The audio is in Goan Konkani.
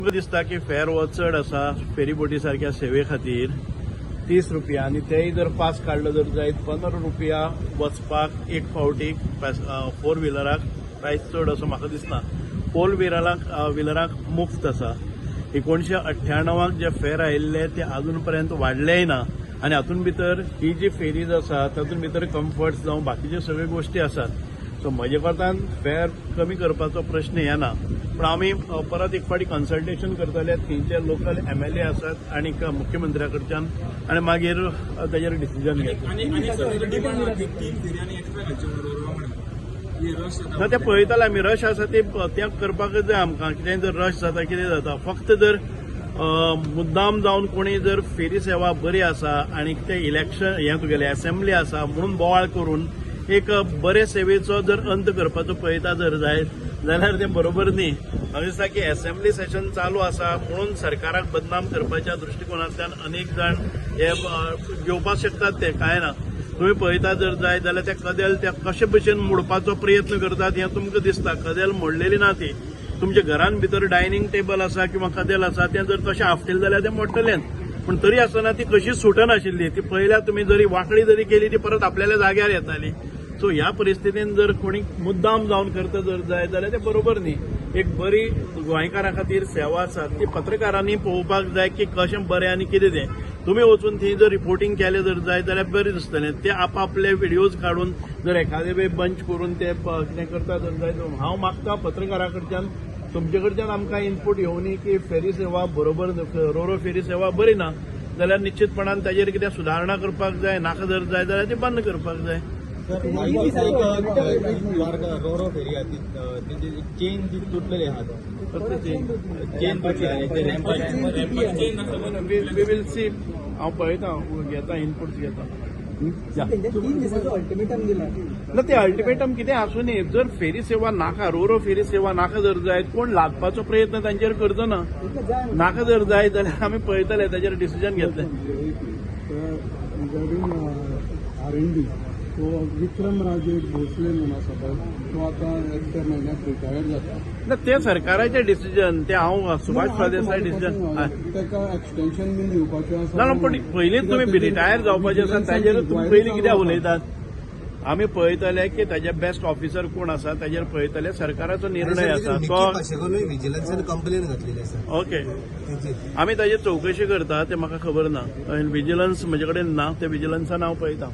तुमकां दिसता की फेर हो चड आसा फेरी बोटी सारक्या सेवे खातीर 30 रुपया आनी तेय जर पास काडलो जर जायत 15 रुपया वचपाक एक फावटी फोर व्हिलराक प्रायस चड असो म्हाका दिसना. फोर व्हिलराक मुफ्त आसा. 1998 जे फेर आयिल्ले ते अजून पर्यंत वाडलेय ना आनी हातून भितर ही जी फेरीज आसा तातूंत भितर कम्फर्ट जावं बाकीच्यो सगळ्यो गोश्टी आसात. सो म्हजे कोतान फेर कमी करपाचो प्रश्न येना, पूण आमी परत एक फावटी कन्सल्टेशन करतले थंयचे लोकल एमएलए आसात आनी मुख्यमंत्र्या कडच्यान आनी मागीर ताजेर डिसिजन घेतले. आनी आनी सर, डिमांड आहा की तीन फेरी आनी एक्स्ट्रा घालचे म्हणून रोवा म्हणून ही रश जाता. ना, ते पळयतले आमी. रश आसा ते तें करपाकच जाय आमकां. कितेंय जर रश जाता, कितें जाता, फक्त जर मुद्दाम जावन कोणी जर फेरी सेवा बरी आसा आनी ते इलेक्शन हें तुगेलें असेंब्ली आसा म्हणून बोवाळ करून एक बरे सेवेचो जर अंत करपाचो पळयता जर जायत जाल्यार तें बरोबर न्ही. म्हाका दिसता की असेंब्ली सेशन चालू आसा म्हणून सरकाराक बदनाम करपाच्या दृश्टिकोनांतल्यान अनेक जाण हे घेवपाक शकतात. ते कांय ना, तुम्ही पळयता जर जाय जाल्यार ते कदेल ते कशे भशेन मोडपाचो प्रयत्न करतात हें तुमकां दिसता. कदेल मोडलेली ना ती. तुमच्या घरान भितर डायनिंग टेबल आसा किंवा कदेल आसा, तें जर तशें आपटेलें जाल्यार तें मोडटलेंच. पूण तरी आसतना ती कशीच सुटनाशिल्ली. ती पळयल्यार तुमी जरी वांकडी जरी केली, ती परत आपल्याल्या जाग्यार येताली. सो ह्या परिस्थितीन जर कोणी मुद्दाम जावन करता जर जाय जाल्यार तें बरोबर न्ही. एक बरी गोंयकारां खातीर सेवा आसा, ती पत्रकारांनी पळोवपाक जाय की कशें बरें आनी कितें तें. तुमी वचून थंय जर रिपोर्टिंग केलें जर जाय जाल्यार बरें दिसतलें. ते आपआपले व्हिडियोज काडून जर एखादे वेळ बंच करून ते कितें करता जर जाय, हांव मागता पत्रकारां कडच्यान, तुमचे कडच्यान आमकां इनपूट येवनी की फेरी सेवा बरोबर, रोरो फेरी सेवा बरी ना जाल्यार निश्चितपणान ताजेर कितें सुदारणा करपाक जाय. नाका जर जाय जाल्यार ती बंद करपाक जाय. एक द्वारका रोरो फेरी आहा ती, तेजी चेन जी तुटलेली आहा. फक्त चेन? चेन तुटली आनी ते रॅम्पाचे. We will see. हांव पळयता, घेता, इनपुट्स घेता या. 3 दिसाचो अल्टिमेटम दिला. ना, ते अल्टिमेटम कितें आसूं न्ही, जर फेरी सेवा नाका, रोरो फेरी सेवा नाका जर जायत, कोण लागपाचो प्रयत्न तांचेर करचो ना. जाय. नाका जर जाय जाल्यार आमी पळयतले, ताजेर डिसिजन घेतले. Regarding R N D, so Vikram Raje Bhosale म्हणून आसा पळय, तो आतां एक म्हयन्याक रिटायर्ड जाता. ना, ते सरकाराचे डिसिजन ते. हांव सुभाष फळदेसाय डिसिजन ताका एक्सटेन्शन बीन दिवपाचें आसा. ना, पण पयलींच तुमी रिटायर जावपाचे आसा ताजेर तुमी पयलीं कित्याक उलयतात? आमी पळयतले की ताजे बेस्ट ऑफिसर कोण आसा ताजेर पळयतले. सरकाराचो निर्णय आसा तो. पाशेकोनूय विजिलन्सान कंप्लेन घातलेली आसा ओके. तेजी. आमी ताजेर चवकशी करता. ते म्हाका खबर ना. विजिलन्स म्हजे कडेन ना. ते विजिलन्सान हांव पळयता.